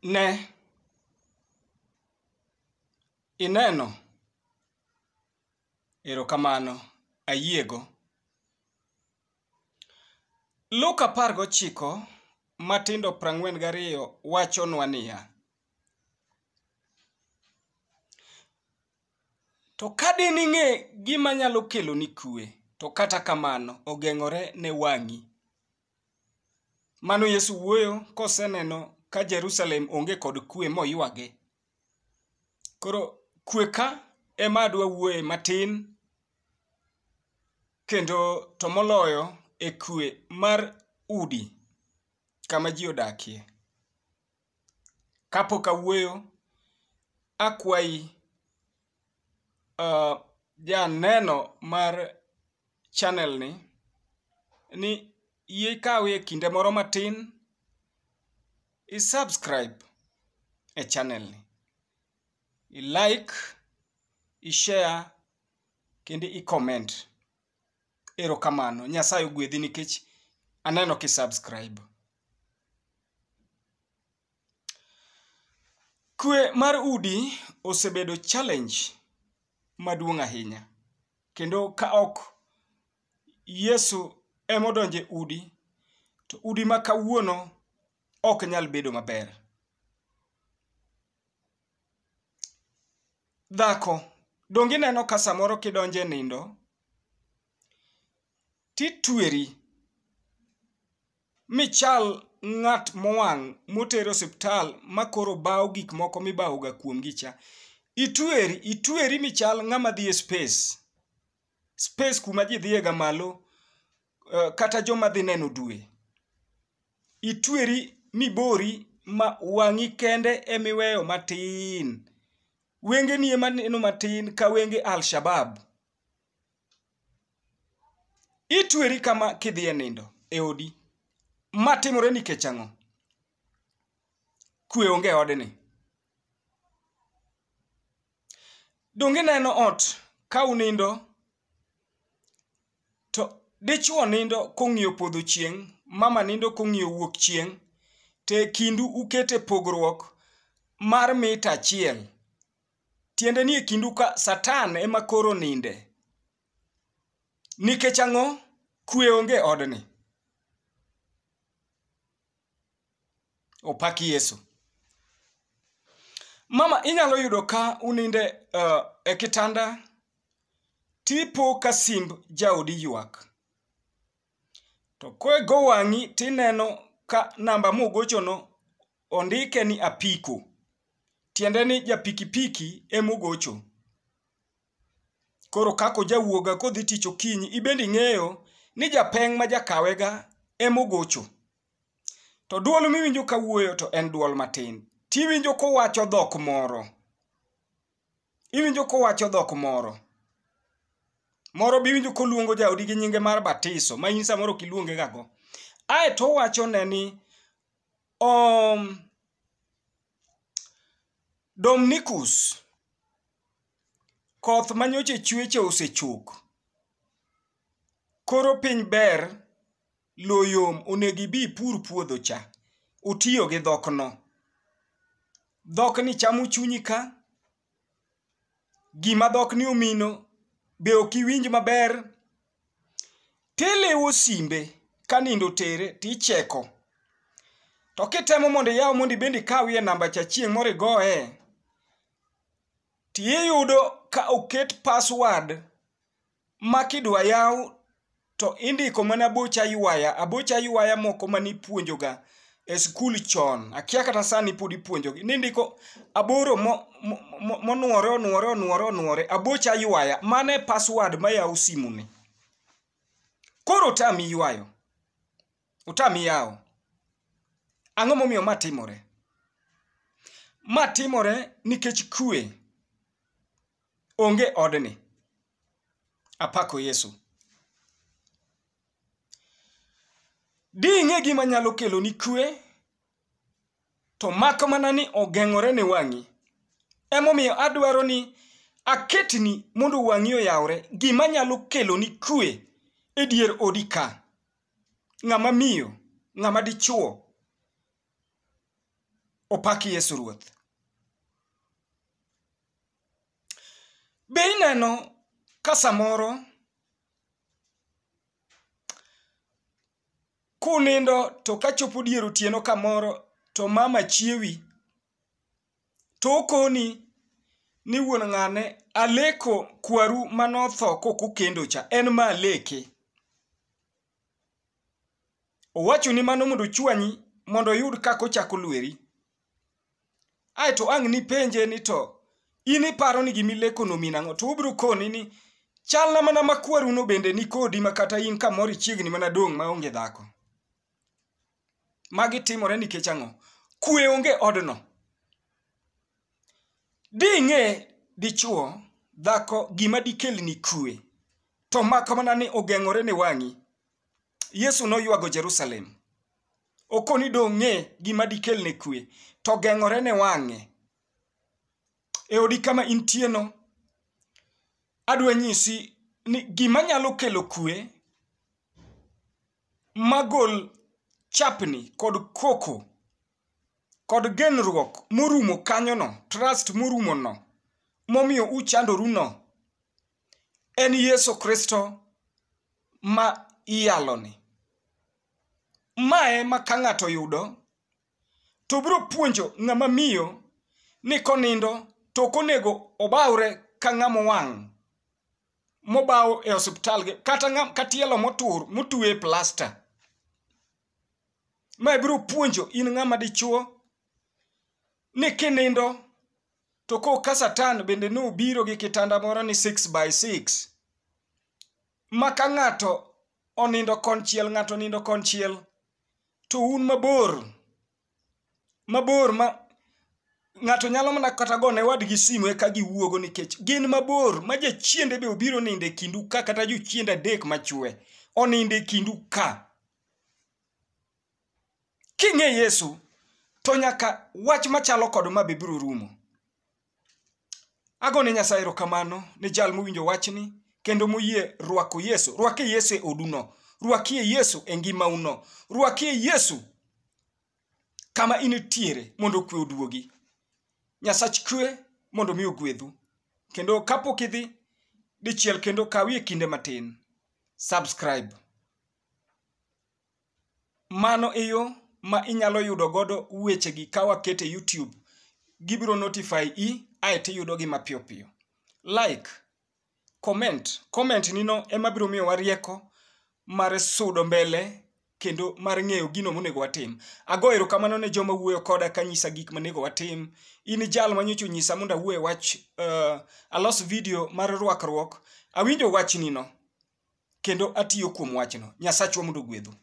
Ne ineno? Erokamano, ayiego. Luka 19 matindo 42 wachonwa niya, to ka dining'e gima nyalo keloni kwe, to kata kamano ogeng'ore ne wang'i. Mano Yesu wuoyo koseneno ka Jerusalem onge kod kwe moywage. Koro kwe ka ema adwa wuoye matin, kendo to moloyo e kwe mar udi kama ji odakie. Kapok awuoyo, akwayi janeno mar channel ni yie ikawie kinde moro matin i subscribe e channel ni, i like, i share kendo i comment. Erokamano, Nyasaye ogwedhi nikech aneno ki subscribe. Kwe mar udi osebedo challenge maduong' ahinya, kendo ka ok Yesu emodonjo e udi, to udi ma kawuono ok nyal bedo maber. Dhako, donge ineno ka samoro kidonjo e nindo titweri michal ng'at mowang' moter e osiptal makoro bawo gik moko mibawoga kuomgi cha. Itweri, itweri michal ng'ama dhi e space. Space kuma ji dhiye ga malo, kata joma dhi neno dwe. Itweri mibori ma wang'i kende emiweyo matin. Wengeni ema neno matin ka wenge Al-Shabaab. Itweri kama kidhi e nindo e odi. Ma timore nikech ang'o? Kwe onge e odni. Donge ineno ot ka unindo to dichuo nindo kong'iyo podho chieng', mama nindo kong'iyo wuok chieng', to e kindu ukete pogruok mar mita achiel. Tiende ni e kindu ka Satan ema koro ninde. Nikech ang'o? Kwe onge odni. Opak Yesu. Mama, inyalo yudo ka uninde e kitanda, tipo ka simb jaodi ywak. To kogo wang'i tineno ka namba mogochono ondike ni apiko. Tiende ni ja pikipiki emogocho. Koro kaka ojawuoga kodhi tich okinyi, ibende ing'eyo ni japeng' ma jakawega emogocho. To duol miwinjo kawuoyo to en duol matin. Tiwinjo kowacho dhok moro. Iwinjo kowacho dhok moro. Moro be iwinjo koluongo jaodi gi nyinge mar batiso, ma in samoro ok iluonge ga go. Ae to owachone ni Dominikus, koth manyocha chwe cha osechok. Koro piny ber, lowo yom, onego ibi ipur puodho cha. Otiyo gi dhokno. Dhokni chamo chunyi ka, gima dhokni omino be ok iwinj maber. Tiliwo simbe ka nindo otere ticheko. To kitemo mondo iyaw mondo ibende ikawie namba cha chieng' moro igoye, tiyudo ka oket password ma kidwa yaw to indiko mana aboch aywaya moko manipuonjoga e skul chon. Akia kata sani pod ipuonjogi. Nindiko aboro monuore onuore onuore onuore, aboch aywaya. Mano e password mayawo simuni. Koro otami ywayo, otami yawo. Ang'o momiyo ma timore? Ma timore nikech kwe onge odni. Apako Yesu. Ding'e gima nyalo keloni kwe, to mak mana ni ogeng'ore ne wang'i. Emomiyo adwaro ni aketni mondo wang'i oyawre gima nyalo keloni kwe e dier odi ka. Ng'ama miyo, ng'ama dichuo, Opak Yesu Ruoth. Be ineno ka samoro kunindo to kachopo dier otieno kamoro to mama chiewi to okoni ni wuon ng'ane aleko kwaru manotho kokokendo cha en ma aleke. Owachoni mano mondo ochwanyi mondo oyud kaka ochako lweri. Aeto ang' nipenje ni to in iparo ni gimilekono min ang'o? To obiro koni ni chalna mana ma kwaruno bende ni kodi ma kata in kamoro ichiegni mana dong' maonge dhako. Magi timore nikech ang'o? Kwe onge odno. Ding'e dichuo dhako gima dikelni kwe to mak mana ni ogeng'ore ne wang'i. Yesu noywago Jerusalem. Okoni dong'e gima dikelne kwe to geng'ore ne wang'e. E odi kama intieno, adwa nyisi ni gima nyalo kelo kwe magol chapni kod koko kod genruok morumo kanyono, trust morumo no, momiyo uchandoruno, en Yesu Kristo ma iyaloni. Mae ma ka ng'ato yudo to biro puonjo ng'ama miyo ni konindo to ok onego obawre ka ng'ama owang' mobaw e osiptal kata katielo motur motwe e plasta. Mae biro puonjo in ng'ama dichuo ni kinindo to ka Satan bende nobiro gi kitanda moro ni 6x6 ma ka ng'ato onindo konchiel ng'ato onindo konchiel to un mabor mabor ma ng'ato nyalo mana kata gone wadgi simu eka giwuogo nikech gin mabor ma jachiende be obiro nindo e kindu ka kata jochiende adek machwe onindo e kindu ka. King'e Yesu to nyaka wach machalo kod ma be biro rumo. Agone Nyasaye erokamano ne jal mowinjo wachni kendo moyie rwako Yesu. Rwakie Yesu e oduno. Rwakie Yesu e ngimauno. Rwakie Yesu kama intiere mondo kwe oduogi. Nyasach kwe mondo mi ogwedhu. Kendo kapok idhi dichiel kendo kawie kinde matin. Subscribe. Mano e yo ma inyalo yudo godo wechegi ka wakete YouTube. Gibiro notify i aeto iyudogi mapiyo piyo. Like, comment. Comment nino ema biro miyowa rieko mar sudo mbele kendo mar ng'eyo gino monego watim. Ago erokamano ne joma wuoyo koda kanyisa gik monego watim. In jal manyocha onyisa mondo awuo e wach alos video mar rwakruok. Awinjo wachnino kendo atiyo kuom wachno. Nyasachwa mondo ogwedhu.